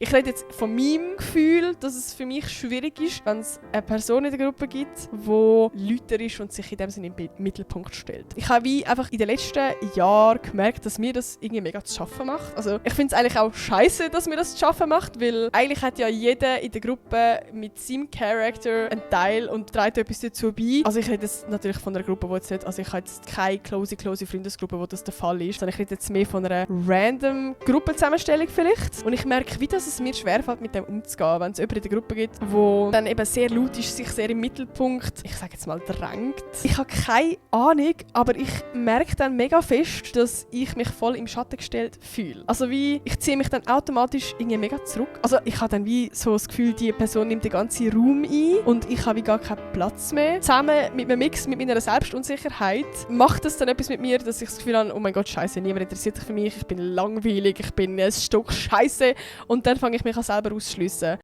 Ich rede jetzt von meinem Gefühl, dass es für mich schwierig ist, wenn es eine Person in der Gruppe gibt, die lauter ist und sich in dem Sinne im Mittelpunkt stellt. Ich habe wie einfach in den letzten Jahren gemerkt, dass mir das irgendwie mega zu schaffen macht. Also ich finde es eigentlich auch scheiße, dass mir das zu schaffen macht, weil eigentlich hat ja jeder in der Gruppe mit seinem Charakter einen Teil und trägt etwas dazu bei. Also ich rede jetzt natürlich von einer Gruppe, wo jetzt nicht, also ich habe jetzt keine close Freundesgruppe, wo das der Fall ist, sondern ich rede jetzt mehr von einer random Gruppenzusammenstellung vielleicht. Und ich merke, wie das es mir schwerfällt, mit dem umzugehen, wenn es jemanden in der Gruppe gibt, der dann eben sehr laut ist, sich sehr im Mittelpunkt, ich sage jetzt mal, drängt. Ich habe keine Ahnung, aber ich merke dann mega fest, dass ich mich voll im Schatten gestellt fühle. Also wie, ich ziehe mich dann automatisch irgendwie mega zurück. Also ich habe dann wie so das Gefühl, die Person nimmt den ganzen Raum ein und ich habe wie gar keinen Platz mehr. Zusammen mit einem Mix mit meiner Selbstunsicherheit macht das dann etwas mit mir, dass ich das Gefühl habe, oh mein Gott, scheiße, niemand interessiert sich für mich, ich bin langweilig, ich bin ein Stück Scheiße und dann fange ich mich auch selber ausschliessen.